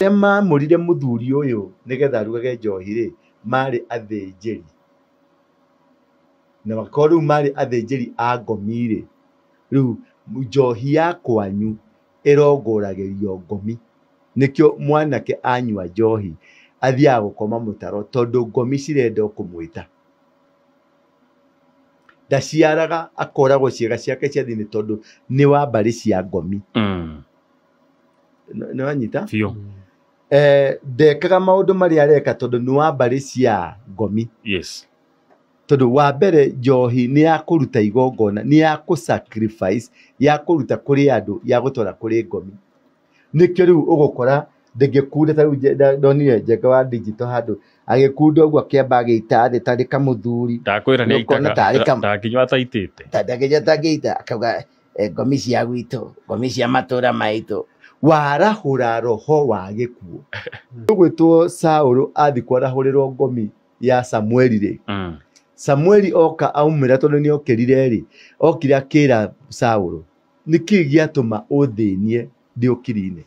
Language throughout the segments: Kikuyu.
Arĩa maamũrire mũthuri ũyũ nĩgetha arugage njohi rĩ, marĩ athĩnjĩri. Na makorwo rĩu marĩ athĩnjĩri a ngomi rĩ, rĩu njohi ya kwanyu ĩrongoragĩrio ngomi. Nĩkĩo mwanake anyua njohi athiaga gũkoma mũtaro tondũ ngomi cirenda o kũmwĩta. Ndaciaraga akoragwo ciĩga ciake cia thĩinĩ tondũ nĩ wa mbarĩ cia ngomi. Nĩ wanyita? Biũ. Ndekaga maũndũ marĩa areka tondũ nĩ wa mbarĩ cia ngomi. Tondũ wa mbere njohi nĩ ya kũruta igongona, nĩ ya kũ sacrifice, ya kũruta kũrĩ andũ, ya gũtwara kũrĩ ngomi. Nĩkĩo rĩu ũgũkora ndĩngĩkunda ta rĩu ndonire Njenga wa digital handũ agĩkunda ũguo akĩamba agĩita thĩ tarĩ kamũthuri. Ndakwĩra nĩ Nĩũkuona aitaga, tarĩ ndangĩnyua ataitĩte. Ndangĩnyua atangĩita, akauga ngomi cia gwitũ, ngomi cia matũra maitũ. Warahũra roho wa gĩkuũ. Ũgwĩtwo Saũlũ athiĩ kwarahũrĩrwo ngomi ya Samueli rĩ. Samueli oka aumĩra tondũ nĩ okĩrire rĩ, okire akĩra Saũlũ, nĩkĩ gĩatũma ũthĩnie ndĩ ũkiri-inĩ?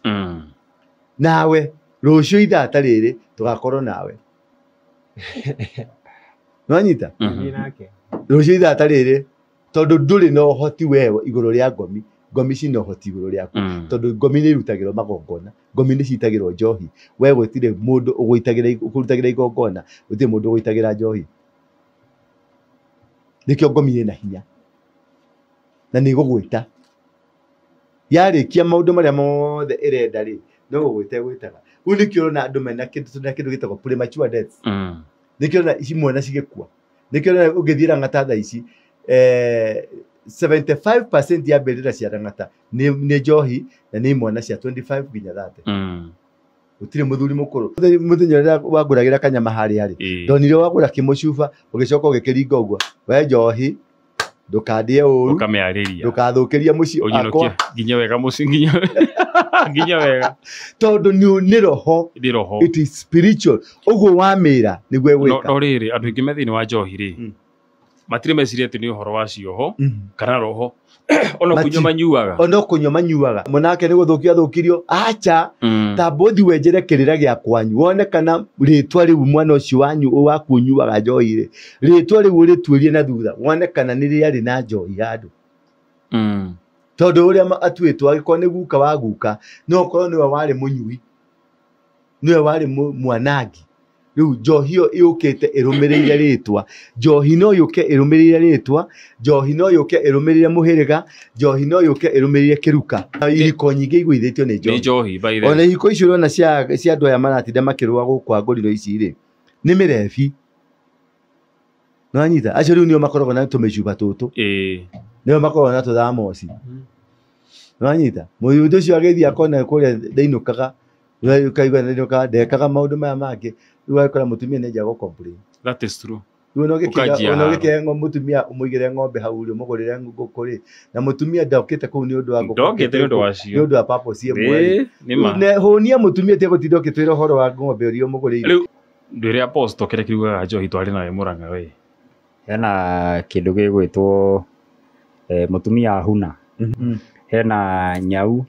Nawe rũciũ ithaa ta rĩrĩ tũgakorwo nawe. Nĩwanyita? Rũciũ ithaa ta rĩrĩ tondũ ndũrĩ na ũhoti wewe igũrũ rĩa ngomi, ngomi cina ũhoti igũrũ rĩaku. Tondũ ngomi nĩ irutagĩrwo magongona, ngomi nĩ citagĩrwo njohi. We gũtirĩ mũndũ ũkũrutagĩra igongona, gũtirĩ mũndũ ũgũitagĩra njohi. Nĩkĩo ngomi ĩna hinya na nĩ ĩgũgwĩta. Yarĩkia maũndũ marĩa mothe ĩrenda rĩ, no gũgwĩta ĩgwĩtaga. Rĩu nĩkĩo ũrona andũ mena kĩndũ, tũna kĩndũ gĩtagwo premature deaths. Nĩkĩo ũrona ici mwana cigĩkua. Nĩkĩo ũrona ũngĩthiĩ Lang'ata thaa ici, 75% ya mbĩrĩra cia Lang'ata nĩ njohi na nĩ imwana cia 25 nginya 30. Gũtirĩ mũthuri mũkũrũ. Mũthenya ũrĩa wangũragĩra kanyama harĩa rĩ, ndonire wagũra kĩmũcuba, ũgĩcoka ũgĩkĩringa ũguo. We njohi, ndũkandĩe ũru, Ũkamĩarĩria. ndũkathũkĩrie mũciĩ Ũnyinũkie wakwa. nginya wega mũciĩ, nginya wega. Tondũ nĩ roho. Nĩ roho. It is spiritual. Ũguo wamĩra nĩguo ĩgwĩka. No rĩrĩ, andũ aingĩ me thĩinĩ wa njohi rĩ, matirĩ meciria atĩ nĩ ũhoro wa cioho kana roho. Ona kũnyua manyuaga. Ona kũnyua manyuaga. Mwanake nĩ gũthũkio athũkirio. Acha. Ta mbũthi wenjere kĩrĩra gĩa kwanyu. Wone kana rĩtwa rĩu mwana ũcio wanyu waku ũnyuaga njohi rĩ, rĩtwa rĩu ũrĩtuĩrie na thutha. Wone kana nĩ rĩarĩ na njohi handũ. Tondũ ũrĩa atuĩtwo angĩkorwo nĩ guka wa guka, no ũkorwo nĩwe warĩ mũnyui, nĩwe warĩ mwanangi. Rĩu njohi ĩyo yũkĩte ĩrũmĩrĩire rĩtwa. Njohi no yũke ĩrũmĩrĩire rĩtwa, njohi no yũke ĩrũmĩrĩire mũhĩrĩga, njohi no yũke ĩrũmĩrĩire kĩruka. Na ihiko nyingĩ igũithĩtio nĩ njohi. Nĩ njohi, by the way. Ona ihiko icio ũrona cia andũ aya maratinda makĩrũa gũkũ ngũriro ici rĩ, nĩ mĩrebi. Nĩwanyita? Acio rĩu nĩo makoragwo na tũmĩcuba tũtũ. Nĩo makoragwo na tũthamoci. Nĩwanyita? Mũyuthi ũcio agĩthiĩ akona kũrĩa ndainũkaga, ũkaigua ndainũkaga, ndekaga maũndũ maya mangĩ. Rĩu agĩkora mũtumia nĩ anjia gũ complain. That is true. Rĩu Ũkanjia ona haro. ũgĩkĩhe mũtumia ũmũigĩre ng'ombe hau rĩ, ũmũgũrĩre ngũkũ rĩ, na mũtumia ndokĩte kũu nĩ ũndũ wa ngũkũ, Ndokĩte nĩ ũndũ wa cio. Nĩ ũndũ wa purpose ĩmwe rĩ. Ĩĩ, nĩ ma. Ne, hũnia mũtumia tiga gũtinda ũkĩtwĩra ũhoro wa ng'ombe ũrĩa ũmũgũrĩire. Rĩu ndwĩre apostle kĩrĩa kĩrugaga njohi twarĩ nawe Mũrang'a we. Hena kĩndũ gĩgwĩtwo, mũtumia ahuna. Hena nyau,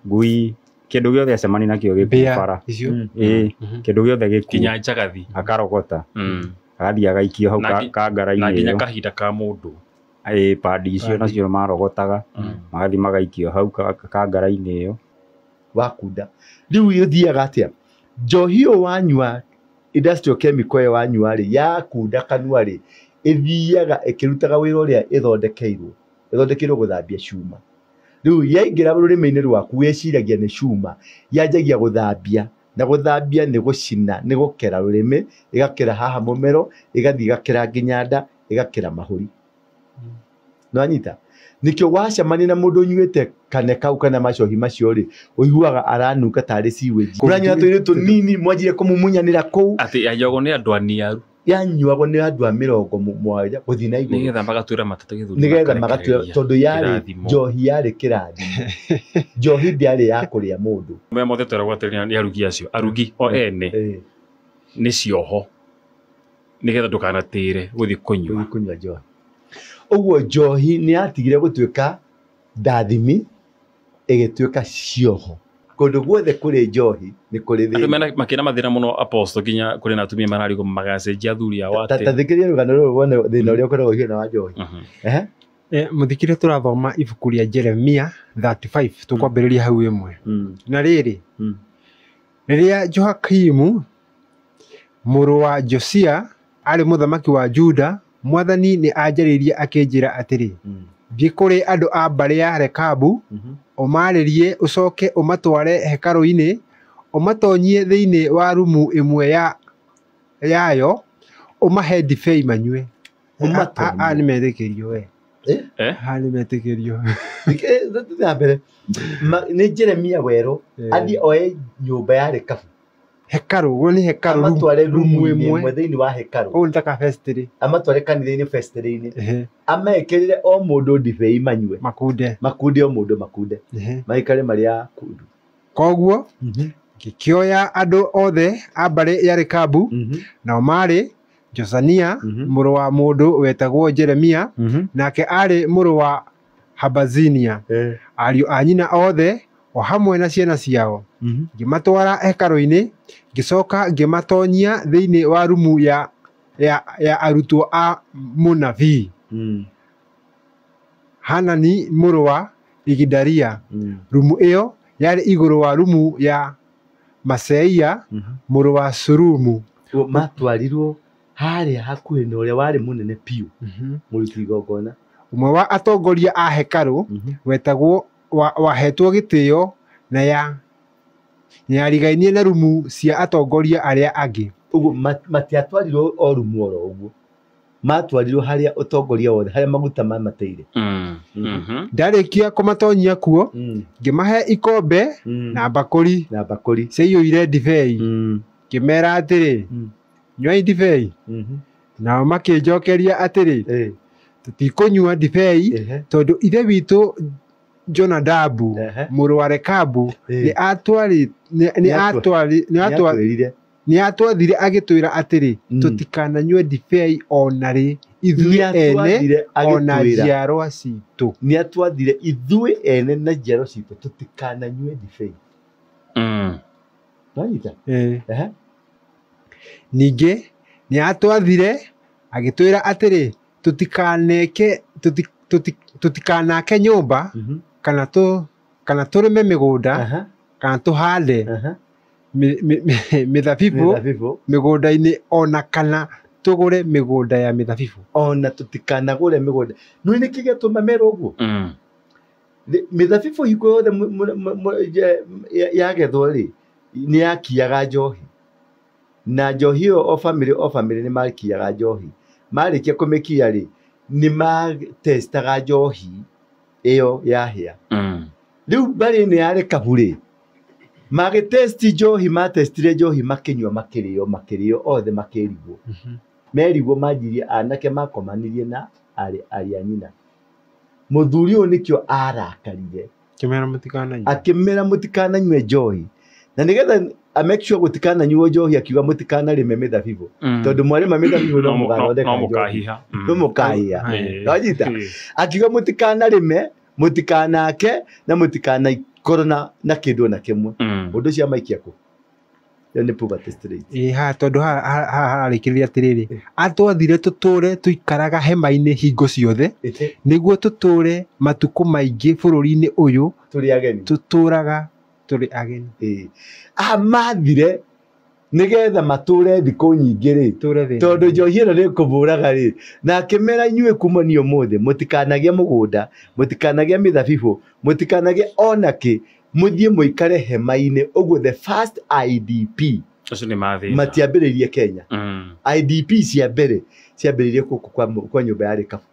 ngui, kĩndũ gĩothe acemania nakĩo gĩkuũ Mbĩa bara. icio? Ĩĩ, kĩndũ gĩothe gĩkuũ. Kinya njagathi. Akarogota. Agathiĩ agaikio hau kangara-inĩ Na nginya ĩyo. kahinda ka mũndũ. Ĩĩ, pandi icio Pandi. nacio marogotaga, magathiĩ magaikio hau kangara-inĩ ĩyo. Wakunda. Rĩu ĩthiaga atĩa? Njohi ĩyo wanyua, industrial chemical ĩyo wanyua rĩ, yakunda kanua rĩ, ĩthiaga ĩkĩrutaga wĩra ũrĩa ĩthondekeirwo. Ĩthondekeirwo gũthambia cuma. Rĩu yaingĩra rũrĩmĩ-inĩ rwaku wĩciragia nĩ cuma, yanjagia gũthambia. Na gũthambia nĩ gũcina, nĩ gũkera rũrĩmĩ, ĩgakera haha mũmero, ĩgathiĩ ĩgakera nginya nda, ĩgakera mahũri. Nĩwanyita? Nĩkĩo wacemania na mũndũ ũnyuĩte kane kau kana macohi macio rĩ, ũiguaga aranunga tarĩ sewage. Ũranyua tũirio tũnini, mwanjire kũmumunyanĩra kũu. Atĩ yanyuagwo nĩ andũ aniaru. Yanyuagwo nĩ andũ a mĩrongo mũgwanja gũthiĩ na igũrũ. Nĩgetha magatwĩra mateta gĩthũri Nĩgetha makarekereria magatwĩra, tondũ yarĩ kĩrathimo. njohi yarĩ kĩrathimo. Njohi ndĩarĩ ya kũrĩa mũndũ. Maya mothe tweragwo atĩrĩ nĩ arugi acio, arugi o ene. Nĩ cioho. Nĩgetha ndũkanatĩre gũthiĩ kũnyua. Gũthiĩ kũnyua njohi. Ũguo njohi nĩ yatigire gũtuĩka ndathimi, ĩgĩtuĩka cioho. Kũndũ guothe kũrĩ njohi nĩ kũrĩ Andũ thĩna. mena makĩna mathĩna mũno apostle nginya kũrĩ na atumia mararigwo magacenjia athuri ao Ta atĩ. ta thikĩrĩria rũgano rũrũ wone thĩna ũrĩa ũkoragwo ũhiana wa njohi. Ehe. Mũthikĩrĩria tũrathoma ibuku rĩa Jeremia 35 tũkwambĩrĩria hau ĩmwe. Na rĩrĩ, rĩrĩa Jehoiakimu mũrũ wa Josia arĩ mũthamaki wa Juda, Mwathani nĩ anjarĩirie akĩnjĩra atĩrĩ, thiĩ kũrĩ andũ a mbarĩ ya Rekabu, ũmaarĩrie ũcoke ũmatware hekarũ-inĩ, ũmatonyie thĩinĩ wa rumu ĩmwe yayo, ũmahe ndibei manyue. Ũmatonyie. Haha nĩ metĩkĩrio we. Eh? Eh? Haha nĩ metĩkĩrio. Tũthiĩ na mbere. Nĩ Jeremia werũ athiĩ oe nyũmba ya Rekabu Hekarũ, guo nĩ hekarũ amatware rumu rumu ĩmwe ĩmwe. thĩinĩ wa hekarũ, Ũũ nĩ ta kabestĩrĩ. amatware kanitha-inĩ festĩrĩ-inĩ, amekĩrĩre o mũndũ ndibei manyue. Makunde. Makunde o mũndũ makunde. Maikare marĩ a kundu. Koguo ngĩkĩoya andũ othe a mbarĩ ya Rekabu, nao maarĩ Josania mũrũ wa mũndũ wetagwo Jeremia, nake aarĩ mũrũ wa Habazinia, ariũ a nyina othe o hamwe na ciana ciao. Ngĩmatwara hekarũ-inĩ, ngĩcoka ngĩmatonyia thĩinĩ wa rumu ya arutwo a mũnabii Hanani mũrũ wa Igidaria. Rumu ĩyo yarĩ igũrũ wa rumu ya Maseia mũrũ wa Surumu. Matwarirwo harĩa hakuhĩ na ũrĩa warĩ mũnene biũ mũruti igongona. Ũmwe wa atongoria a hekarũ wetagwo wahetwo gĩtĩo na yarigainie na rumu cia atongoria arĩa angĩ. Ũguo matiatwarirwo o rumu oro ũguo, matwarirwo harĩa ũtongoria wothe, harĩa maguta mamateire. Ndarĩkia kũmatonyia kuo, ngĩmahe ikombe na mbakũri na mbakũri ciaiyũire ndibei, ngĩmeera atĩrĩ, nyuai ndibei. Nao makĩnjookeria atĩrĩ, tũtikũnyua ndibei tondũ ithe witũ Jonadabu mũrũ wa Rekabu nĩ atwathire agĩtwĩra atĩrĩ, tũtikananyue ndibei o na rĩ, ithuĩ ene o na njiarwa citũ. Nĩ atwathire ithuĩ ene na njiarwa citũ tũtikananyue ndibei. Nwanyita? Ningĩ nĩ atwathire agĩtwĩra atĩrĩ, tũtikanake nyũmba kana tũrĩme mĩgũnda kana tũhande mĩthabibũ mĩgũnda-inĩ o na kana tũgũre mĩgũnda ya mĩthabibũ. Ona tũtikanagũre mĩgũnda. Nĩ nĩkĩ gĩatũma merwo ũguo? Mĩthabibũ hingo yothe yagethwo rĩ, nĩ yakiaga njohi. Na njohi ĩyo o bamĩrĩ o bamĩrĩ nĩ makiaga njohi. Marĩkia kũmĩkia rĩ, nĩ matestaga njohi ĩyo yahĩa. Rĩu mbarĩ ĩno ya Rekabu rĩ, magĩtesti njohi, matestire njohi makĩnyua, makĩrĩo, makĩrĩo othe makĩrigwo. Merigwo manjirie anake makomanirie na arĩ a nyina. Mũthuri ũyũ nĩkĩo arakarire. Akĩmera mũtikananyue njohi. Na nĩgetha a make sure gũtikananyuo njohi, akiuga mũtikanarĩme mĩthabibũ. Tondũ mwarĩma mĩthabibũ no mũgathondeka njohi. No mũkahiha. Nwanyita? Akiuga mũtikanarĩme, mũtikanake na mũtikanakorwo na kĩndũ ona kĩmwe. Ũndũ ũcio amaikia kũ? Ĩyo nĩ poverty straight. Haha tondũ haha hararĩkĩrĩria atĩrĩrĩ, atwathire tũtũre tũikaraga hema-inĩ hingo ciothe nĩguo tũtũre matukũ maingĩ bũrũri-inĩ ũyũ tũrĩ ageni. Tũtũraga tũrĩ ageni. Amathire nĩgetha matũre thikũ nyingĩ rĩ, tondũ njohi ĩno nĩ kũmũraga rĩ, na akĩmera inyuĩ kumania ũmũthĩ mũtikanagĩe mũgũnda, mũtikanagĩe mĩthabibũ, mũtikanagĩe ona kĩ, mũthiĩ mũikare hema-inĩ. Ũguo the first IDP matiambĩrĩirie Kenya. IDP cia mbere ciambĩrĩirie gũkũ kwa nyũmba ya Rekabu.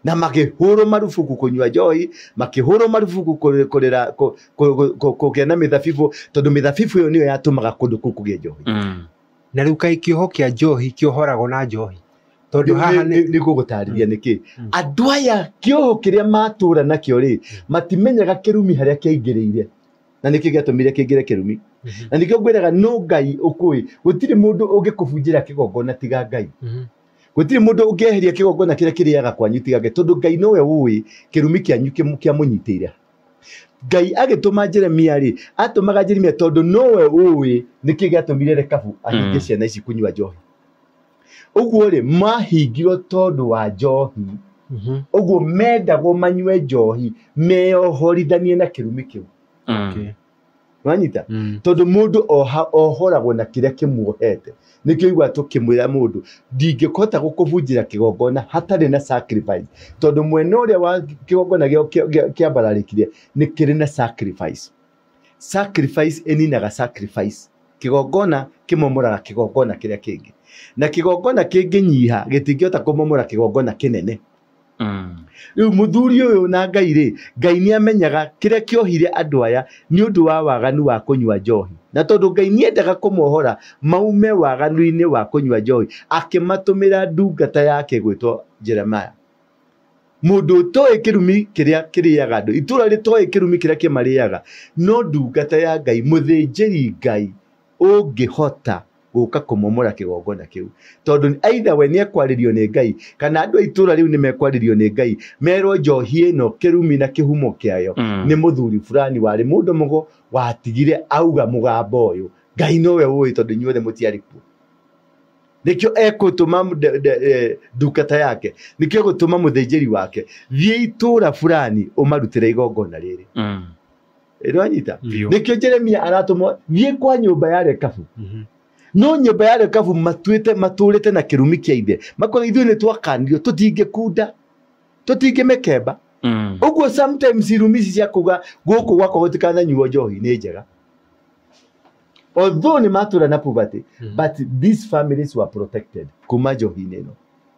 Na makĩhũrwo marubuku kũnyua njohi, makĩhũrwo marubuku kũrĩra kũgĩa na mĩthabibũ, tondũ mĩthabibũ ĩyo nĩyo yatũmaga kũndũ kũu kũgĩe njohi. Na rĩu kaĩ kĩoho kĩa njohi kĩohoragwo na njohi? Tondũ haha nĩ gũgũtarĩria nĩkĩ. Andũ aya kĩoho kĩrĩa matũra nakĩo rĩ, matimenyaga kĩrumi harĩa kĩaingĩrĩire. Na nĩkĩ gĩatũmire kĩingĩre kĩrumi? Na nĩkĩo ngwĩraga no Ngai ũkũĩ, gũtirĩ mũndũ ũngĩkũbunjĩra kĩgongona tiga Ngai. Gũtirĩ mũndũ ũngĩeheria kĩgongona kĩrĩa kĩrĩaga kwanyu tiga Ngai, tondũ Ngai nowe ũĩ kĩrumi kĩanyu kĩamũnyitĩire. Ngai agĩtũma Jeremia rĩ, atũmaga Jeremia tondũ nowe ũĩ nĩkĩ gĩatũmire Rekabu ahinge ciana ici kũnyua njohi. Ũguo rĩ, mahingirwo tondũ wa njohi. Ũguo mendagwo manyue njohi meyohorithanie na kĩrumi kĩu. Wanyita? Tondũ mũndũ ohoragwo na kĩrĩa kĩmuohete. Nĩkĩo igua tũkĩmwĩra mũndũ ndingĩkũhota gũkũbunjĩra kĩgongona hatarĩ na sacrifice. Tondũ mwena ũrĩa wa kĩgongona kĩambararĩkire nĩ kĩrĩ na sacrifice. Sacrifice ĩninaga sacrifice. Kĩgongona kĩmomoraga kĩgongona kĩrĩa kĩngĩ. Na kĩgongona kĩngĩnyiha gĩtingĩhota kũmomora kĩgongona kĩnene. Rĩu mũthuri ũyũ na Ngai rĩ, Ngai nĩ amenyaga kĩrĩa kĩohire andũ aya nĩ ũndũ wa waganu wa kũnyua njohi. Na tondũ Ngai nĩ endaga kũmohora maume waganu-inĩ wa kũnyua njohi, akĩmatũmĩra ndungata yake gwĩtwo Jeremiah. Mũndũ ũtoĩ kĩrumi kĩrĩa kĩrĩaga andũ, itũũra rĩtoĩ kĩrumi kĩrĩa kĩmarĩaga, no ndungata ya Ngai, mũthĩnjĩri Ngai ũngĩhota gũka kũmomora kĩgongona kĩu. Tondũ either we nĩekwarĩrio nĩ Ngai kana andũ a itũũra rĩu nĩmekwarĩrio nĩ Ngai, merwo njohi ĩno kĩrumi na kĩhumo kĩayo nĩ mũthuri fulani warĩ mũndũ mũgo watigire auga mũgambo ũyũ. Ngai nowe ũĩ tondũ inyuothe mũtiarĩ kuo. Nĩkĩo ekũtũma ndungata yake, nĩkĩo egũtũma mũthĩnjĩri wake, thiĩ itũũra fulani ũmarutĩre igongona rĩrĩ. Ĩrwanyita? Nĩkĩo Jeremia aratũmwo thiĩ kwa nyũmba ya Rekabu. No nyũmba ya Rekabu matuĩte matũrĩte na kĩrumi kĩa ithe. Makora ithuĩ nĩ twakanirio tũtingĩkunda, tũtingĩmĩkemba. Ũguo sometimes irumi ici cia kuga gũkũ gwakwa gũtikananyuo njohi nĩ njega. Although nĩ matũra na poverty, but these families were protected kuma njohi-inĩ ĩno.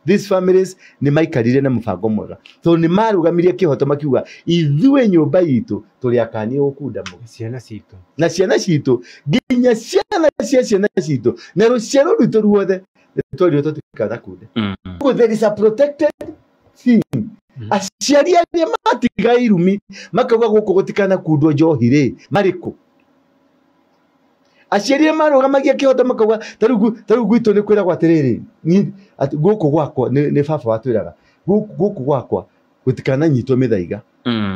These families nĩ maikarire na mũbango mwega tondũ nĩ marũgamirie kĩhoto makiuga ithuĩ nyũmba itũ tũrĩ akanie gũkunda mũno. Ciana citũ. Na ciana citũ, nginya ciana cia ciana citũ na rũciaro rwitũ ruothe nĩ twerirwo tũtikanakunde. Ũguo there is a protected thing. Aciari arĩa matiga irumi makauga gũkũ gũtikanakundwo njohi rĩ, marĩ kũ? Aciari arĩa marũgamagia kĩhoto makauga ta rĩu gwitũ nĩ kwĩragwo atĩrĩrĩ, gũkũ gwakwa nĩ baba watwĩraga gũkũ gwakwa gũtikananyitwo mĩthaiga.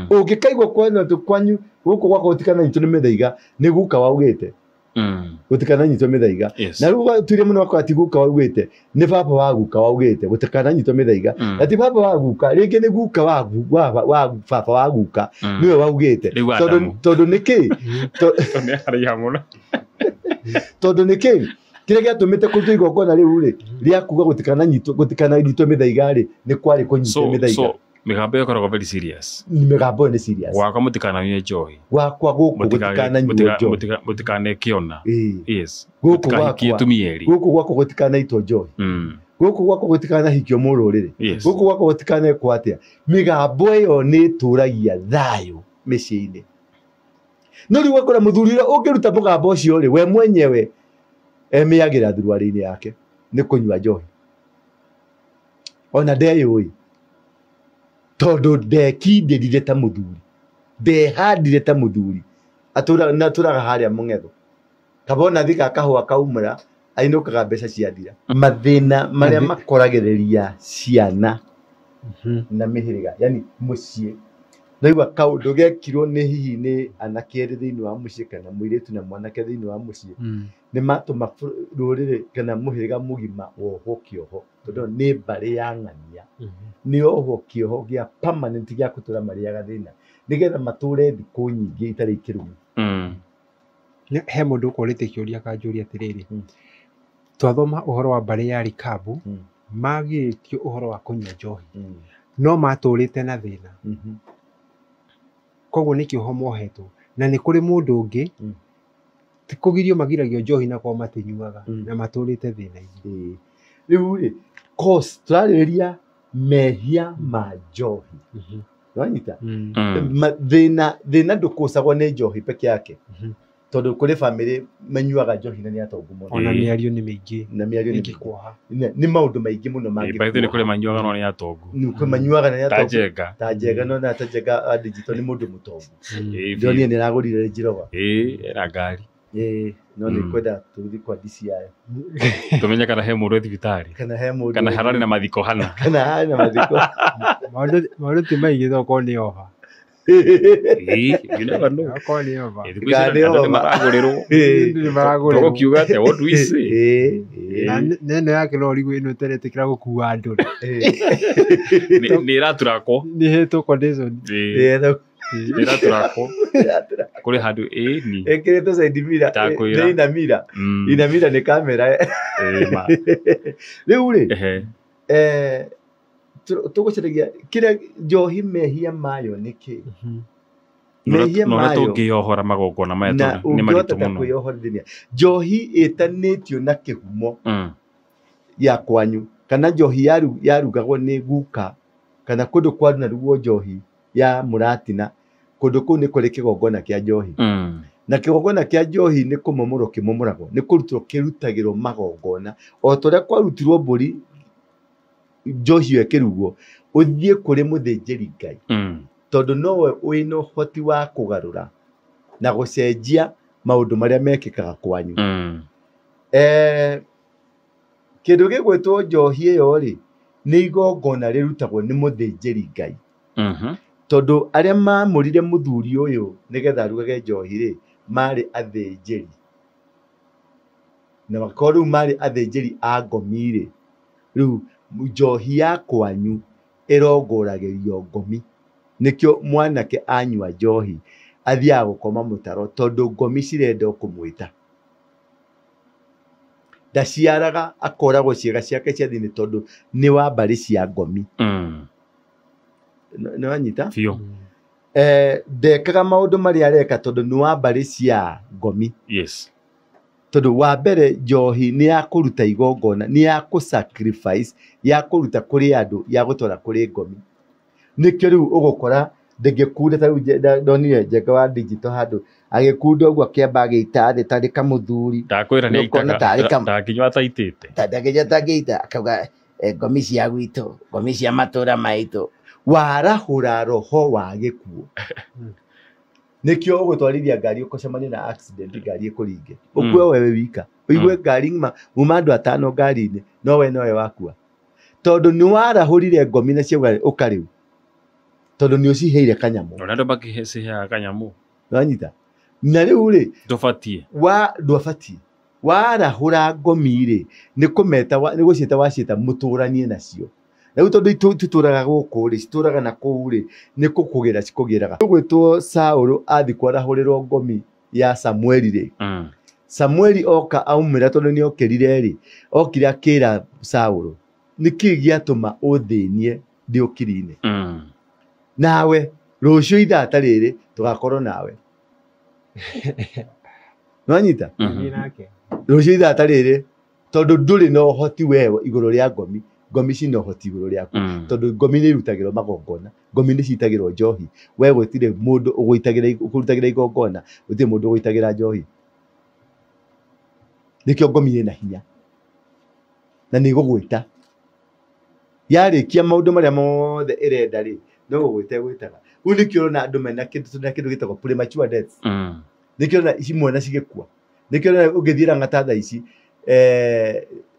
Ũngĩkaigua kwanyu gũkũ gwakwa gũtikananyitwo nĩ mĩthaiga, nĩ guka waugĩte gũtikananyitwo mĩthaiga. Na rĩu tuire mũno wakwa ti guka waugĩte, nĩ baba wa guka waugĩte gũtikananyitwo mĩthaiga. Na ti baba wa guka, rĩngĩ nĩ guka wa baba wa guka nĩwe waugĩte. Tondũ nĩkĩ? Tondũ nĩkĩ? Kĩrĩa gĩatũmĩte kũrutwo igongona rĩu rĩ, rĩa kuga gũtikananyitwo mĩthaiga rĩ, nĩ kwarĩ kũnyitwo mĩthaiga. So mĩgambo ĩyo ĩkoragwo very serious. Mĩgambo ĩyo nĩ serious. Gwakwa mũtikananyue njohi. Gwakwa gũkũ gũtikananyuo njohi. Mũtikanekĩona. Yes. Gũkũ gwakwa gũkũ gwakwa gũtikanaitwo njohi. Gũkũ gwakwa gũtikanahikio mũrũrĩrĩ. Gũkũ gwakwa gũtikanekwo atĩa. Mĩgambo ĩyo nĩ ĩtũragia thayũ mĩciĩ-inĩ. No rĩu ũgakora mũthuri ũrĩa ũngĩruta mũgambo ũcio rĩ, we mwenyewe emĩagĩra thuruarĩ-inĩ yake nĩ kũnyua njohi. Ona ndeyũĩ. Tondũ ndekindĩrire ta mũthuri, ndehandire ta mũthuri, atũraga harĩa mũng'etho. Kabona thika kahũa kaumĩra, ainũkaga mbeca ciathira. Mathĩna marĩa makoragĩrĩria ciana na mĩhĩrĩga, yani mũciĩ. Naigua kaũndũ gekirwo nĩ hihi nĩ anake erĩ thĩinĩ wa mũciĩ kana mũirĩtu na mwanake thĩinĩ wa mũciĩ, nĩ matũma rũrĩrĩ kana mũhĩrĩga mũgima wohwo kĩoho, tondũ nĩ mbarĩ ya ng'ania. Nĩ ohwo kĩoho gĩa permanent gĩa gũtũra marĩaga thĩna, nĩgetha matũre thikũ nyingĩ itarĩ kĩrumi. He mũndũ ũkũrĩte kĩũria akanjũria atĩrĩrĩ, twathoma ũhoro wa mbarĩ ya Rikabu, magirĩtio ũhoro wa kũnyua njohi, no matũrĩte na thĩna. Koguo nĩ kĩoho mohetwo. Na nĩ kũrĩ mũndũ ũngĩ, ti kũgirio magiragio njohi na kwao matinyuaga, na matũrĩte thĩna-inĩ. Rĩu rĩ, cause tũrarĩrĩria mehia ma njohi. Wanyita? Thĩna ndũkũcagwo nĩ njohi peke yake. Tondũ kũrĩ bamĩrĩ manyuaga njohi na nĩ atongu mũno. Ona mĩario nĩ mĩingĩ. Na mĩario nĩ mĩingĩ. Nĩ maũndũ maingĩ mũno mangĩkuoha. By the way, nĩ kũrĩ manyuaga no nĩ atongu. Nĩ kũrĩ manyuaga na nĩ atongu. Ta Njenga. Ta Njenga no na ta Njenga a digital nĩ mũndũ mũtongu. Ndĩronire nĩ aragũrire Range Rover. Ena ngari. No nĩ kwenda tũthiĩ kwa DCI. Tũmenye kana he mũndũ thibitarĩ. Kana he mũndũ. Kana hararĩ na mathiko hana. Kana hararĩ na mathiko. Maũndũ ti maingĩ tokorwo nĩ oha. You never know. Maragũrĩrwo. Kiuga atĩa, what do we say? Na neno yake no ũrigwo ĩno ĩtaretĩkĩra gũkua andũ. Nĩ ĩraturakwo. Nĩ ĩhetwo condition. Nĩ ĩraturakwo. Kũrĩ handũ ĩni. Ĩkĩrĩtwo side mirror. Nĩ ina mirror. Ina mirror nĩ kamera. Rĩu rĩ, tũgũcaragia kĩrĩa njohi mehia mayo nĩ kĩ? Mehia mayo tũngĩyohora magongona maya tondũ nĩ maritũ mũno. Kwĩyohorithania. Njohi ĩtanĩtio na kĩhumo ya kwanyu kana njohi yarugagwo nĩ guka kana kũndũ kwarugagwo njohi ya mũratina kũndũ kũu nĩ kũrĩ kĩgongona kĩa njohi. Na kĩgongona kĩa njohi nĩ kũmomorwo kĩmomoragwo, nĩ kũrutwo kĩrutagĩrwo magongona o ta ũrĩa kwarutirwo mbũri njohi ĩyo ĩkĩrugwo ũthiĩ kũrĩ mũthĩnjĩri Ngai tondũ nowe wĩna ũhoti wa kũgarũra na gũcenjia maũndũ marĩa mekĩkaga kwanyu. Kĩndũ gĩgwĩtwo njohi ĩyo rĩ nĩ igongona rĩrutagwo nĩ mũthĩnjĩri Ngai tondũ arĩa maamũrire mũthuri ũyũ nĩgetha arugage njohi rĩ marĩ athĩnjĩri na makorwo rĩu marĩ athĩnjĩri a ngomi rĩ rĩu njohi ya kwanyu ĩrongoragĩrio ngomi nĩkĩo mwanake anyua njohi athiaga gũkoma mũtaro tondũ ngomi cirenda kũmwĩta ndaciaraga akoragwo ciĩga ciake cia thĩinĩ tondũ nĩ wa mbarĩ cia ngomi. Nĩ wanyita? Biũ. Ndekaga maũndũ marĩa areka tondũ nĩ wa mbarĩ cia ngomi. Yes. Tondũ wa mbere njohi nĩ ya kũruta igongona, nĩ ya kũ sacrifice, ya kũruta kũrĩ andũ, ya gũtwara kũrĩ ngomi. Nĩkĩo rĩu ũgũkora ndĩngĩkunda ta rĩu ndonire Njenga wa digital handũ agĩkunda ũguo akĩamba agĩita thĩ tarĩ kamũthuri. Ndakwĩra nĩ aitaga, ndangĩnyua ataitĩte. Ndangĩnyua atangĩita, akauga ngomi cia gwitũ, ngomi cia matũra maitũ. Warahũra roho wa gĩkuũ. Nĩkĩo ũgũtwarithia ngari ũgũcemania na accident ngari ĩkũringe. Ũkue wewe wika. Ũigue ngari ng'ima muma andũ atano ngari-inĩ no we nowe wakua. Tondũ nĩ warahũrire ngomi na ciauga ũka rĩu. Tondũ nĩ ũciheire kanyamũ. Na andũ makĩciheaga kanyamũ. Nĩwanyita? Na rĩu rĩ ndũbatiĩ. Ndũbatiĩ. Warahũra ngomi rĩ nĩ kũmeta nĩ gũciĩta waciĩta mũtũranie nacio. Rĩu tondũ tũtũraga gũkũ rĩ citũraga na kũu rĩ nĩ kũkũgĩra cikũgĩraga. Ũgwĩtwo Saũlũ athiĩ kwarahũrĩrwo ngomi ya Samueli rĩ. Samueli oka aumĩra tondũ nĩ okĩrire rĩ okire akĩra Saũlũ nĩkĩĩ gĩatũma ũthĩnie ndĩ ũkiri-inĩ. Nawe rũciũ ithaa ta rĩrĩ tũgakorwo nawe. Nĩwanyita? Rũciũ ithaa ta rĩrĩ tondũ ndũrĩ na ũhoti wewe igũrũ rĩa ngomi. Ngomi cina ũhoti igũrũ rĩaku tondũ ngomi nĩ irutagĩrwo magongona, ngomi nĩ citagĩrwo njohi. We gũtirĩ mũndũ ũkũrutagĩra igongona, gũtirĩ mũndũ ũgũitagĩra njohi. Nĩkĩo ngomi ĩna hinya na nĩ ĩgũgwĩta. Yarĩkia maũndũ marĩa mothe ĩrenda rĩ no gũgwĩta ĩgwĩtaga. Rĩu nĩkĩo ũrona andũ mena kĩndũ gĩtagwo premature deaths. Nĩkĩo ũrona ici mwana cigĩkua. Nĩkĩo ũrona ũngĩthiĩ Lang'ata thaa ici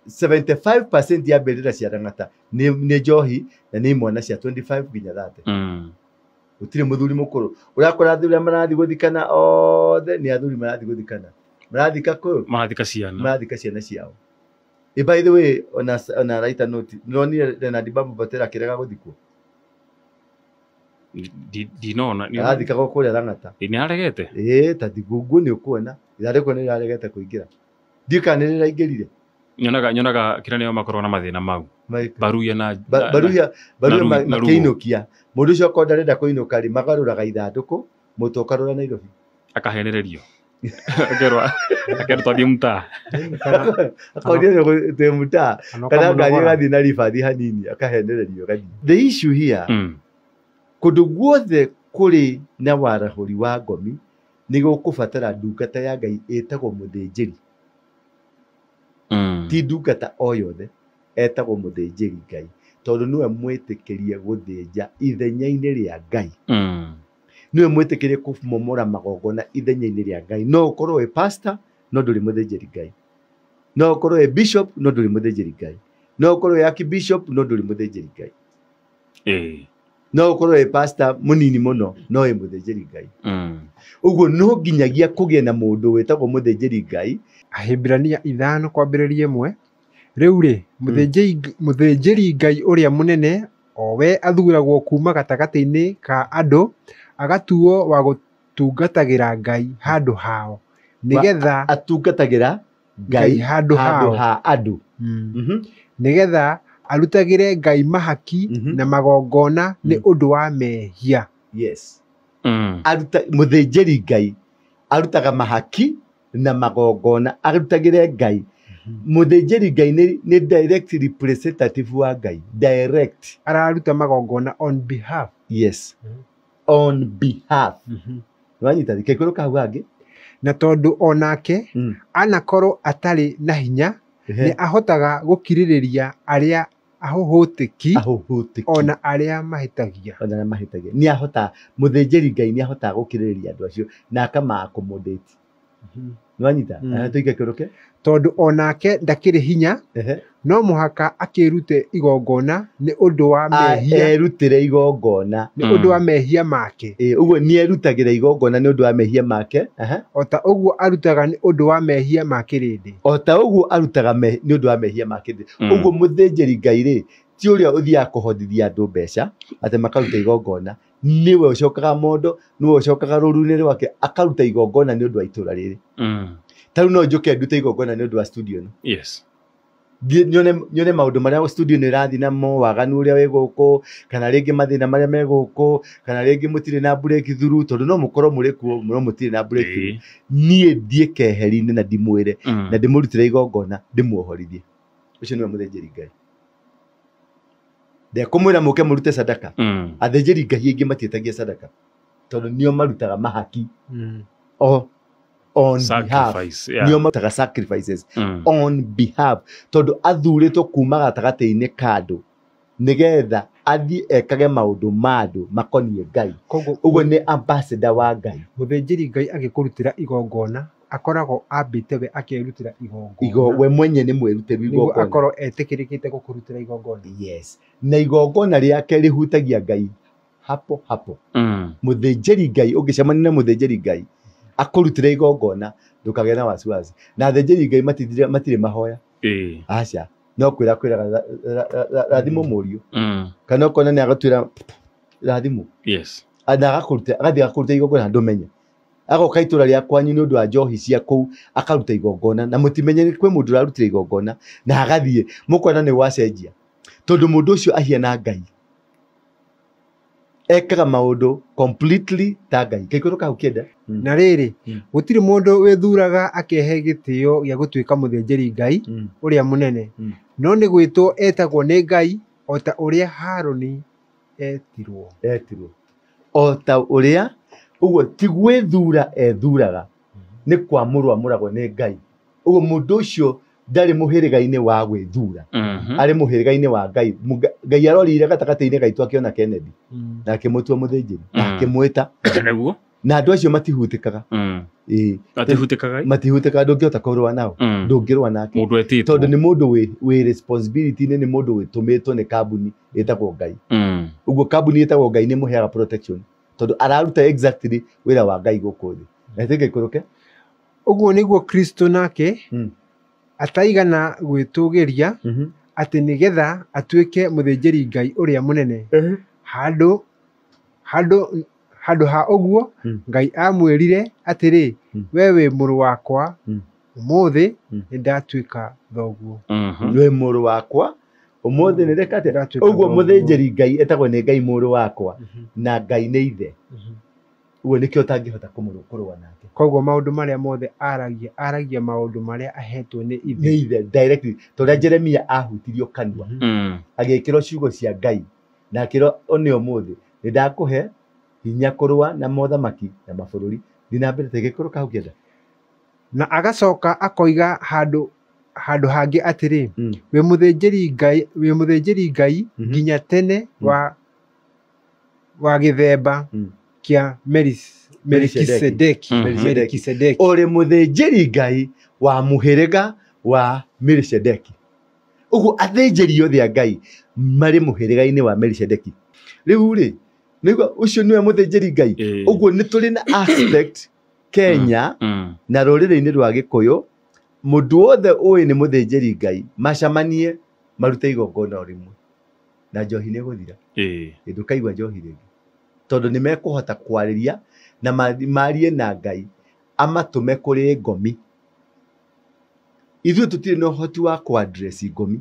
75% ya mbĩrĩra cia Lang'ata nĩ njohi na nĩ imwana cia 25 nginya 30. Gũtirĩ mũthuri mũkũrũ. Ũrakora athuri arĩa marathiĩ gũthikana othe nĩ athuri marathiĩ gũthikana. Marathika kũ? Marathika ciana. Marathika ciana ciao. By the way, ona writer note, nĩronire Leonard Babu Batera akĩrega gũthikwo. Ndinona. Arathikagwo kũrĩa Lang'ata. Nĩ aregete? Ĩĩ, ta thigũngũ nĩ ũkuona. Ithandũkũ nĩ rĩraregete kũingĩra. Ndiũĩ kana nĩ rĩraingĩrire. Nyonaga kĩrĩa nĩo makoragwo na mathĩna mau. Baruya na Baruya makĩinũkia. Mũndũ ũcio akorwo ndarenda kũinũka rĩ magarũraga ithandũkũ mũtwe ũkarora Nairobi. Akahenererio. Akerwo twathiĩ mũtaa. Akonio twĩ mũtaa kana ngari ĩgathiĩ na ribathi hanini akahenererio gathiĩ. The issue here kũndũ guothe kũrĩ na warahũri wa ngomi nĩ gũkũbatara ndungata ya Ngai ĩtagwo mũthĩnjĩri. Ti ndungata o yothe etagwo mũthĩnjĩri Ngai tondũ nĩwe mwĩtĩkĩrie gũthĩnja ithenya-inĩ rĩa Ngai. Nĩwe mwĩtĩkĩrie kũmomora magongona ithenya-inĩ rĩa Ngai. No ũkorwo wĩ pastor no ndũrĩ mũthĩnjĩri Ngai. No ũkorwo wĩ bishop no ndũrĩ mũthĩnjĩri Ngai. No ũkorwo wĩ archbishop no ndũrĩ mũthĩnjĩri Ngai. No ũkorwo wĩ pastor mũnini mũno no wĩ mũthĩnjĩri Ngai. Ũguo no nginyagia kũgĩe na mũndũ wĩtagwo mũthĩnjĩri Ngai. Ahibirania 5:1. Rĩu rĩ, mũthĩnjĩri Ngai ũrĩa mũnene o we athuragwo kuuma gatagatĩ-inĩ ka andũ agatuo wa gũtungatagĩra Ngai handũ hao nĩgetha atungatagĩra Ngai handũ ha andũ, nĩgetha arutagĩre Ngai mahaki na magongona nĩ ũndũ wa mehia. Yes. Aruta mũthĩnjĩri Ngai arutaga mahaki na magongona arutagĩre Ngai. Mũthĩnjĩri Ngai nĩ direct representative wa Ngai. Direct. Araruta magongona on behalf. Yes. On behalf. Wanyita gĩkũrũ kau hangĩ. Na tondũ onake anakorwo atarĩ na hinya nĩ ahotaga gũkirĩrĩria arĩa ahũhũtĩki ona arĩa mahĩtagia. Ona arĩa mahĩtagia. Nĩ ahota mũthĩnjĩri Ngai nĩ ahotaga gũkirĩrĩria andũ acio na akama accommodate. Nĩwanyita? Tuige kĩrũke. Tondũ onake ndakĩrĩ hinya no mũhaka akĩrute igongona nĩ ũndũ wa mehia. Erutĩre igongona nĩ ũndũ wa mehia make. Ũguo nĩ erutagĩra igongona nĩ ũndũ wa mehia make. O ta ũguo arutaga nĩ ũndũ wa mehia ma kĩrĩndĩ. O ta ũguo arutaga nĩ ũndũ wa mehia ma kĩrĩndĩ. Ũguo mũthĩnjĩri Ngai rĩ ti ũrĩa ũthiaga kũhothithia andũ mbeca atĩ makaruta igongona, nĩwe ũcokaga mondo, nĩwe ũcokaga rũru-inĩ rwake akaruta igongona nĩ ũndũ wa itũra rĩrĩ. Ta rĩu no njũke ndute igongona nĩ ũndũ wa studio ĩno. Yes. Nyone maũndũ marĩa studio ĩno ĩrathiĩ namo, waganu ũrĩa wĩ gũkũ, kana rĩngĩ mathĩna marĩa me gũkũ, kana rĩngĩ mũtirĩ na break through, tondũ no mũkorwo mũrĩ kuo no mũtirĩ na break through. Niĩ thiĩ keheri-inĩ na ndimwĩre na ndĩmũrutĩre igongona ndĩmuohorithie. Ũcio nĩwe mũthĩnjĩri Ngai. Ndekũmwĩra mũke mũrute sadaka. Athĩnjĩri Ngai aingĩ matiĩtagia sadaka tondũ nĩo marutaga mahaki on behalf. Nĩo marutaga sacrifices on behalf tondũ athurĩtwo kuma gatagatĩ-inĩ ka andũ nĩgetha athiĩ ekage maũndũ ma andũ makoniĩ Ngai. Ũguo nĩ ambassador wa Ngai. Mũthĩnjĩri Ngai agĩkũrutĩra igongona akoragwo ambĩte we akerutĩra igongona. We mwenye nĩ mwĩrutĩru igongona. Nĩguo akorwo etĩkĩrĩkĩte gũkũrutĩra igongona. Yes. Na igongona rĩake rĩhutagia Ngai hapo hapo. Mũthĩnjĩri Ngai ũngĩcemania na mũthĩnjĩri Ngai akũrutĩre igongona ndũkagĩe na wasiwasi. Na athĩnjĩri Ngai matirĩ mahoya. Aca. No kwĩra kwĩraga rathimwo mũriũ. Kana ũkona nĩ agatwĩra rathimwo. Yes. Na agakũrutĩra agathiĩ agakũrutĩra igongona ndũmenye. Agoka itũra rĩa kwanyu nĩ ũndũ wa njohi cia kũu akaruta igongona na mũtimenye kwĩ mũndũ ũrarutĩra igongona na agathiĩ mũkona nĩ gwacenjia tondũ mũndũ ũcio ahiana Ngai. Ekaga maũndũ completely ta Ngai. Kaikũrũ kau kĩenda. Na rĩrĩ gũtirĩ mũndũ wĩthuraga akehe gĩtĩo gĩa gũtuĩka mũthĩnjĩri Ngai ũrĩa mũnene no nĩ gwĩtwo etagwo nĩ Ngai o ta ũrĩa Harũni etirwo. Etirwo o ta ũrĩa ũguo ti gwĩthura ethuraga nĩ kwamũrwo amũragwo nĩ Ngai. Ũguo mũndũ ũcio ndarĩ mũhĩrĩga-inĩ wa gwĩthura, arĩ mũhĩrĩga-inĩ wa Ngai. Ngai arorire gatagatĩ-inĩ gaitũ akĩona Kennedy na akĩmũtua mũthĩnjĩri na akĩmwĩta. Nĩguo. Na andũ acio matihutĩkaga. Matihutĩkaga? Matihutĩkaga, ndũngĩhota kũrũa nao. Ndũngĩrũa nake. Mũndũ etĩtwo. Tondũ nĩ mũndũ wĩ responsibility-inĩ, nĩ mũndũ wĩtũmĩtwo nĩ kambuni ĩtagwo Ngai. Ũguo kambuni ĩtagwo Ngai nĩ ĩmũheaga protection tondũ araruta exactly wĩra wa Ngai gũkũ thĩ. Na ĩtĩke ikũrũke. Ũguo nĩguo Kristo nake ataigana gwĩtũgĩria atĩ nĩgetha atuĩke mũthĩnjĩri Ngai ũrĩa mũnene. Handũ ha ũguo Ngai amwĩrire atĩrĩ, we wĩ mũrũ wakwa, ũmũthĩ nĩndatuĩka thoguo. Wĩ mũrũ wakwa ũmũthĩ nĩndeka atĩa? Ũguo mũthĩnjĩri Ngai etagwo nĩ Ngai mũrũ wakwa na Ngai nĩ ithe. Ũguo nĩkĩo ũtangĩhota kũrũa nake. Koguo maũndũ marĩa mothe aragia, aragia maũndũ marĩa ahetwo nĩ ithe. Nĩ ithe directly. Tondũ Jeremia ahutirio kanua agĩkĩrwo ciugo cia Ngai na akĩrwo one ũmũthĩ nĩndakũhe hinya kũrũa na mothamaki na mabũrũri. Thiĩ na mbere gĩkũrũ kau kĩenda. Na agacoka akoiga handũ hangĩ atĩrĩ, wĩ mũthĩnjĩri Ngai nginya tene wa gĩthemba kĩa Melikisedeki. Ũrĩ mũthĩnjĩri Ngai wa mũhĩrĩga wa Melikisedeki. Ũguo athĩnjĩri othe a Ngai marĩ mũhĩrĩga-inĩ wa Melikisedeki. Rĩu rĩ nĩguo ũcio nĩwe mũthĩnjĩri Ngai. Ũguo nĩ tũrĩ na aspect Kenya na rũrĩrĩ-inĩ rwa Gĩkũyũ mũndũ wothe ũĩ nĩ mũthĩnjĩri Ngai macamanie marute igongona o rĩmwe na njohi nĩ ĩgũthira. Ndũkaigua njohi rĩngĩ tondũ nĩ mekũhota kwarĩria na marie na Ngai amatũme kũrĩ ngomi. Ithuĩ tũtirĩ na ũhoti wa kũ-address ngomi.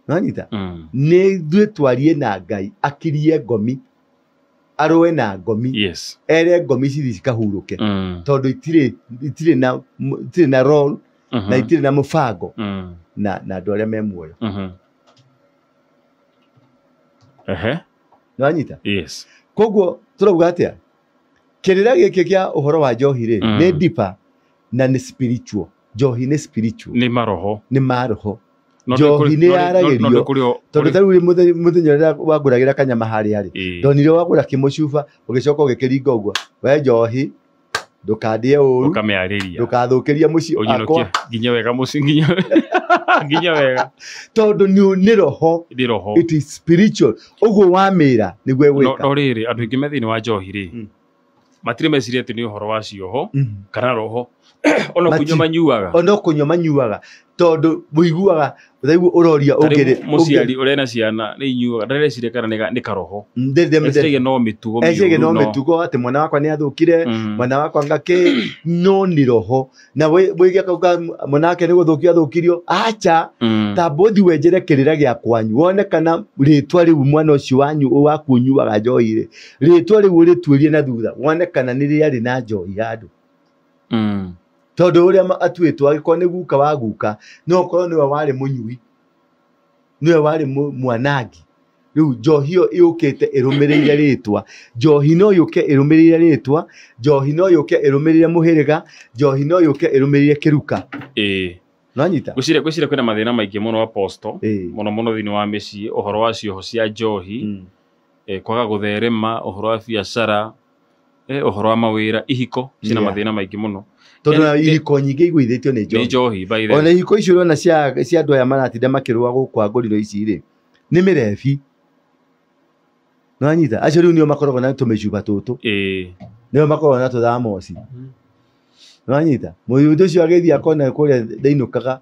Nĩwanyita? Nĩ ithuĩ twarie na Ngai akirie ngomi arũe na ngomi. Yes. Ere ngomi cithi cikahurũke tondũ itirĩ na role na itirĩ na mũbango na andũ arĩa me muoyo. Nĩwanyita? Yes. Koguo tũrauga atĩa? Kĩrĩra gĩkĩ kĩa ũhoro wa njohi rĩ nĩ deeper na nĩ spiritual. Njohi nĩ spiritual. Nĩ maroho. Nĩ maroho. Njohi nĩ yaragĩrio tondũ ta rĩu mũthenya ũrĩa wangũragĩra kanyama harĩa rĩ ndonire wagũra kĩmũcuba ũgĩcoka ũgĩkĩringa ũguo we njohi ndũkandĩe ũru ũkamĩarĩria ndũkathũkĩrie mũciĩ wakwa nginya wega mũciĩ nginya wega tondũ nĩ roho. Nĩ roho. It is spiritual. Ũguo wamĩra nĩguo ĩgwĩka. No rĩrĩ andũ aingĩ me thĩinĩ wa njohi rĩ matirĩ meciria atĩ nĩ ũhoro wa cioho kana roho ona kũnyua manyuaga. Ona kũnyua manyuaga tondũ mũiguaga ũthaiguo ũroria ũngĩrĩ mũciari ũrĩa na ciana nĩ inyuaga ndareciria kana nĩ karoho. Eciragia no mĩtugo. Eciragia no mĩtugo atĩ mwana wakwa nĩ athũkire mwana wakwa ngakĩ no nĩ roho na wĩige kauga mwana wake nĩ gũthũkio athũkirio acha ta mbũthi wenjere kĩrĩra gĩa kwanyu wone kana rĩtwa rĩu mwana ũcio wanyu waku ũnyuaga njohi rĩ rĩtwa rĩu ũrĩtuĩrie na thutha wone kana nĩ rĩarĩ na njohi handũ. Tondũ ũrĩa atuĩtwo angĩkorwo nĩ guka wa guka no ũkorwo nĩwe warĩ mũnyui nĩwe warĩ mwanangi rĩu njohi ĩyo yũkĩte ĩrũmĩrĩire rĩtwa. Njohi no yũke ĩrũmĩrĩire rĩtwa, njohi no yũke ĩrũmĩrĩire mũhĩrĩga, njohi no yũke ĩrũmĩrĩire kĩruka. Nĩwanyita? Ngwĩciria kwĩna mathĩna maingĩ mũno apostle mũno mũno thĩinĩ wa mĩciĩ ũhoro wa cioho cia njohi kwaga gũtherema ũhoro wa biacara ũhoro wa mawĩra ihiko cina mathĩna maingĩ mũno tondũ na ihiko nyingĩ igũithĩtio nĩ njohi. Nĩ njohi by the way. Ona ihiko icio ũrona cia andũ aya maratinda makĩrũa gũkũ ngũriro ici rĩ nĩ mĩrebi. Nĩwanyita? Acio rĩu nĩo makoragwo na tũmĩcuba tũtũ. Nĩo makoragwo na tũthamoci. Nĩwanyita? Mũndũ ũcio agĩthiĩ akona kũrĩa ndainũkaga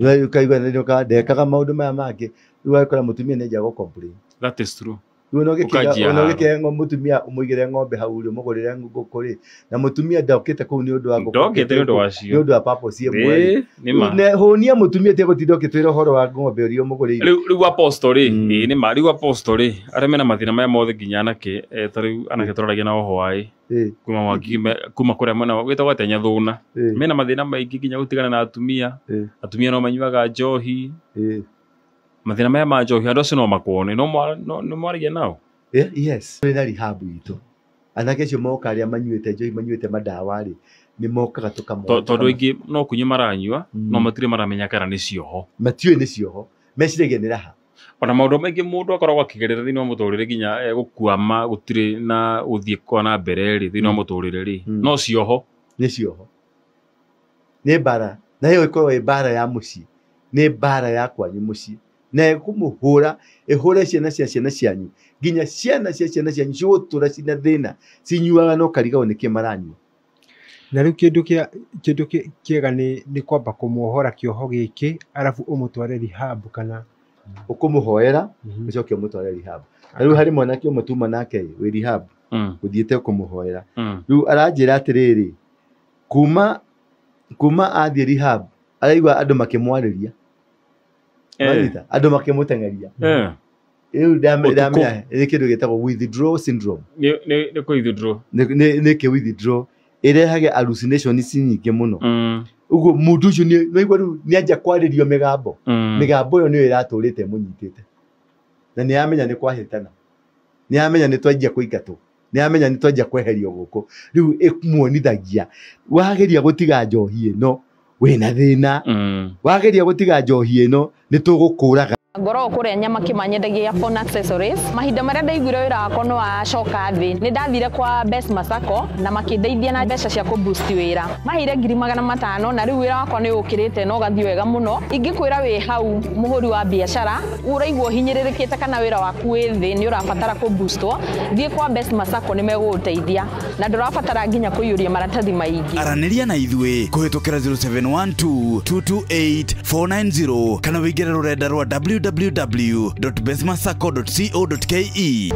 ũkaigua ndainũkaga ndekaga maũndũ maya mangĩ rĩu agakora mũtumia nĩ anjia gũ complain. That is true. Rĩu ũgĩkĩhe mũtumia ũmũigĩre ng'ombe hau rĩ ũmũgũrĩre ngũkũ rĩ na mũtumia ndokĩte kũu nĩ ũndũ wa ngũkũ ndokĩte nĩ ũndũ wa cio nĩ ũndũ wa purpose ĩmwe rĩ hũnia mũtumia tiga gũtinda ũkĩtwĩra ũhoro wa ng'ombe ũrĩa ũmũgũrĩire. Rĩu apostle rĩ nĩ ma rĩu apostle rĩ arĩa mena mathĩna maya mothe nginya anake ta rĩu anake tũraragia nao hwaĩ kuma Mwangi kuma kũrĩa mwena wĩtagwo atĩa Nyathũna mena mathĩna maingĩ nginya gũtigana na atumia atumia no manyuaga njohi mathĩna maya ma njohi andũ acio no makuone no mwaragia nao. Yes. Tũrĩ na rehab itũ anake acio moka arĩa manyuĩte njohi manyuĩte mandawa rĩ nĩ mokaga tũkamona tondũ aingĩ no kũnyua maranyua no matirĩ maramenya kana nĩ cioho. Matiũĩ nĩ cioho meciragia nĩ raha. Ona maũndũ maingĩ mũndũ akoragwo akĩgerera thĩinĩ wa mũtũrĩre nginya gũkuama gũtirĩ na gũthiĩ kwa na mbere rĩ thĩinĩ wa mũtũrĩre rĩ no cioho. Nĩ cioho nĩ mbara na ĩyo ĩkoragwo ĩ mbara ya mũciĩ nĩ mbara ya kwanyu mũciĩ na ĩkũmũhũra ĩhũre ciana cia ciana cianyu nginya ciana cia ciana cianyu cigũtũra cina thĩna cinyuaga no karigagwo nĩkĩ maranyua. Na rĩu kĩndũ kĩega nĩ kwamba kũmuohora kĩoho gĩkĩ arabu ũmũtware rehab kana ũkũmũhoera ũcoke ũmũtware rehab. Na rĩu harĩ mwanake ũmwe tuma nake wĩ rehab ũthiĩte kũmũhoera rĩu aranjĩra atĩrĩrĩ kuma athiĩ rehab araigua andũ makĩmwarĩria andũ makĩmũteng'eria rĩu ndamenya nĩ kĩndũ gĩtagwo withdrawal syndrome. Nĩ kũ withdraw nĩ kĩ withdraw ĩrehage hallucinations nyingĩ mũno ũguo mũndũ ũcio nĩwaigua rĩu nĩanjia kwarĩrio mĩgambo mĩgambo ĩyo nĩyo ĩratũrĩte ĩmũnyitĩte na nĩamenya nĩ kwahĩtana nĩamenya nĩ twanjia kũingatwo nĩamenya nĩ twanjia kweherio gũkũ rĩu ĩmuonithagia wageria gũtiga njohi ĩno wĩna thĩna wageria gũtiga njohi ĩno nĩ tũgũkũraga. Ngoragwo kũrĩa nyama kĩmanyendagia phone accessories. Mahinda marĩa ndaiguire wĩra wakwa nĩ wacoka thĩ, nĩ ndathire kwa Best Masako na makĩndeithia na mbeca cia kũ boost wĩra. Maheire 500,000 na rĩu wĩra wakwa nĩ ũkĩrĩte na ũgathiĩ wega mũno. Ingĩkwĩra wĩ hau mũhũri wa biacara ũraigua ũhinyĩrĩrĩkĩte kana wĩra waku wĩ thĩ nĩ ũrabatara kũ boostwo, thiĩ kwa Best Masako nĩ megũgũteithia na ndũrabatara nginya kũiyũria maratathi maingĩ. Aranĩria na ithuĩ kũhĩtũkĩra 0712 228 490 kana wĩingĩre rũrenda rwa www.bestmasacco.co.ke.